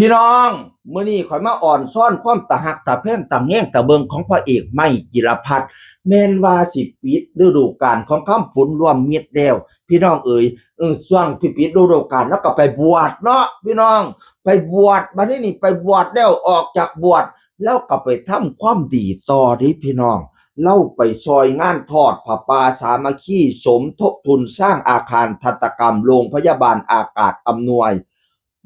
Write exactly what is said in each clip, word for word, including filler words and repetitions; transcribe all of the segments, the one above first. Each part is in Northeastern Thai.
พี่น้อง มื้อนี้ข้อยมาอ้อนซอนความตาฮักตาแพงตาแฮงตาเบิ่งของพระเอกไม้จิรพัฒน์ แม่นว่าสิปิดฤดูกาลของคำผุนร่วมมิตรแล้ว พี่น้องเอ๋ย เออ ช่วงที่ปิดฤดูกาลแล้วก็ไปบวชเนาะพี่น้อง ไปบวช บัดนี้นี่ไปบวชแล้วออกจากบวช แล้วก็ไปทำความดีต่อเด้พี่น้อง ลาวไปซอยงานทอดผ้าป่าสามัคคี สมทบทุนสร้างอาคารทันตกรรมโรงพยาบาลอากาศอำนวย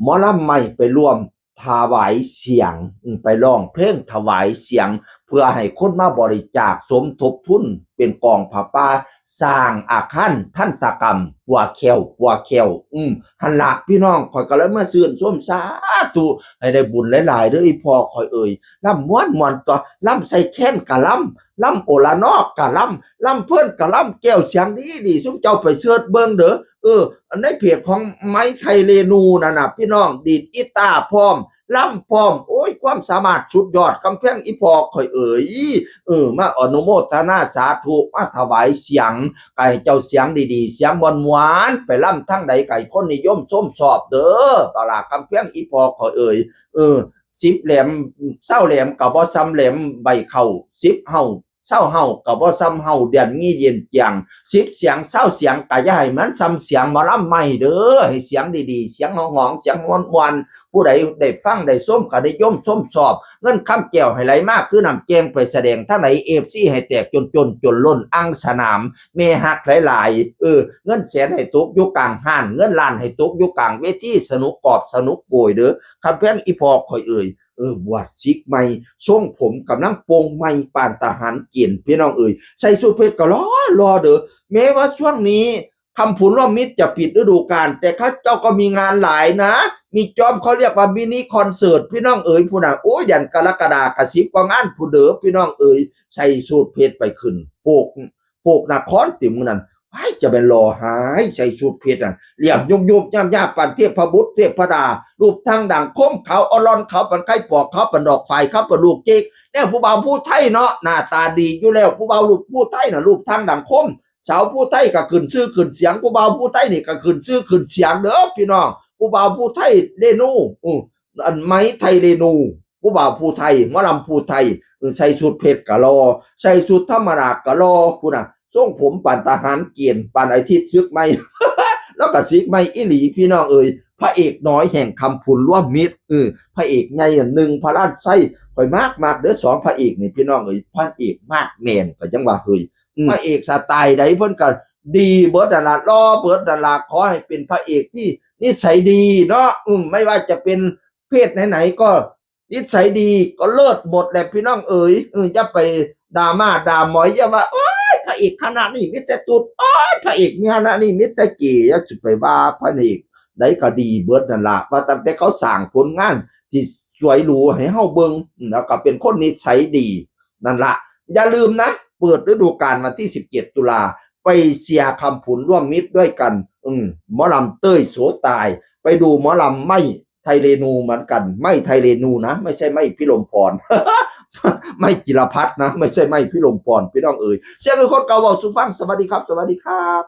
หมอลำไม้ไปร่วมถวายเสียง อืม ไปร้องเพลงถวายเสียง เพื่อให้คนมาบริจาคสมทบทุนเป็นกองผ้าป่าสร้างอาคารทันตกรรม ปัวแข้ว ปัวแข้ว อืม หั่นละพี่น้อง ข้อยก็เลยมาชื่นชมสาธุ ให้ได้บุญหลายๆเด้ออีพ่อข้อยเอ๋ย ลำม่วนๆ ตัว ลำใส่แคนกะลำ ลำโอละนอกกะลำ ลำเพลินกะลำ แก้วเสียงดีๆ ซุมเจ้าไปเสิร์ชเบิ่งเด้อ เออ อันในเพจของไม้ไทยเรนูนั่นน่ะ พี่น้อง ดีดกีตาร์พร้อม ลำพร้อม โอ้ย ความสามารถสุดยอด กำแพงอีพ่อข้อยเอ๋ย เออ มาอนุโมทนาสาธุ มาถวายเสียง ให้เจ้าเสียงดีๆ เสียงม่วนๆ ไปลำทางใด ให้คนนิยมชมชอบเด้อ บักหล่ากำแพงอีพ่อข้อยเอ๋ย เออ สิบแหลม ซาวแหลมก็บ่ส่ำแหลมใบข้าว สิบเฮา ซาวเฮาก็บ่ส่ำเฮาเดือนงี้เย็นเจียง สิบเสียง ซาวเสียงก็อย่าให้มันส่ำเสียงหมอลำไม้เด้อ ให้เสียงดีๆ เสียงฮ้องๆ เสียงม่วนๆ ผู้ใดได้ฟังได้ชมก็นิยมชมชอบ เงินคำแก้วให้ไหลมาคือน้ำแกง ไปแสดงทางไหน เอฟซี ให้แตกจนจนจนล้นอังสนาม แม่ฮักหลายๆ เออ เงินแสนให้ตกอยู่กลางห้าน เงินล้านให้ตกอยู่กลางเวที สนุกกอบสนุกโกยเด้อ กำแพงอีพ่อข้อยเอ๋ย เออ บวชสิกใหม่ ทรงผมกำลังโปร่งใหม่ ปานทหารเกณฑ์ พี่น้องเอ๋ย ใส่สูทเพชรก็หล่อหล่อเด้อ แม้ว่าช่วงนี้คำผุนร่วมมิตรจะปิดฤดูกาล แต่เขาเจ้าก็มีงานหลายนะ มีจอม เขาเรียกว่ามินิคอนเสิร์ต พี่น้องเอ๋ย พุ้นน่ะ โอ้ย เดือนกรกฎาคม กะสิบกว่างานพุ้นเด้อ พี่น้องเอ๋ย ใส่สูทเพชรไปขึ้น โฟก โฟกนครติมื้อนั้น ไอ้ จะเป็นหล่อหาย ใส่สูทเพชรน่ะ เหลี่ยมยุบๆ ย่ำๆ ปานเทพบุตรเทพดา รูปทางดังคม ขาวอลอน ขาวปานไข่ปอก ขาวปานดอกฝาย ขาวปานลูกเจ๊ก แนวผู้บ่าวผู้ไทยเนาะ หน้าตาดีอยู่แล้ว ผู้บ่าวรูปผู้ไทยน่ะ รูปทางดังคม สาวผู้ไทยก็ขึ้นชื่อขึ้นเสียง ผู้บ่าวผู้ไทยนี่ก็ขึ้นชื่อขึ้นเสียงเด้อพี่น้อง ผู้บ่าวผู้ไทยเรนู อือ อันไม้ไทยเรนู ผู้บ่าวผู้ไทย หมอลำผู้ไทย เออ ใส่สูทเพชรก็หล่อ ใส่สูทธรรมดาก็หล่อ พุ้นน่ะ ทรงผมปานทหารเกณฑ์ ปานไอ้ทิศศึกใหม่ แล้วก็สิกใหม่อีหลี พี่น้องเอ๋ย พระเอกน้อยแห่งคำผุนร่วมมิตร เออ พระเอกใหญ่อันหนึ่ง พระราชไส้ ข้อยมักมักเด้อ สองพระเอกนี่ พี่น้องเอ๋ย พระเอกมาดแมน ก็ยังว่าเฮ้ย อืม พระเอกสไตล์ใดเพิ่นก็ดีเบิดนั่นล่ะ หล่อเบิดนั่นล่ะ ขอให้เป็นพระเอกที่นิสัยดีเนาะ อืม ไม่ว่าจะเป็นเพศไหนๆ ก็นิสัยดี ก็เลิศหมดแหละพี่น้องเอ๋ย เออ อย่าไปด่าม่าด่าหมอย อย่าว่า โอ๊ย พระเอกคณะนี้มีแต่ตุ๊ด โอ๊ย พระเอกคณะนี้มีแต่เก๋ อย่าสิไปว่าพระเอกใดก็ดีเบิดนั่นล่ะ ว่าตั้งแต่เขาสร้างผลงานที่สวยหรูให้เฮาเบิ่ง แล้วก็เป็นคนนิสัยดี นั่นล่ะ อย่าลืมนะ เปิดฤดูกาลวันที่สิบเจ็ดตุลา ไปเชียร์คำผุนร่วมมิตรด้วยกัน อืม หมอลำเต้ยโสตาย ไปดูหมอลำไม้ไทยเรนูเหมือนกัน ไม้ไทยเรนูนะ ไม่ใช่ไม้พิรมพร ไม้จิรพัฒน์นะ ไม่ใช่ไม้พิรมพร พี่น้องเอ๋ย เสียงคือคนเก่าเว้าสู่ฟัง สวัสดีครับ สวัสดีครับ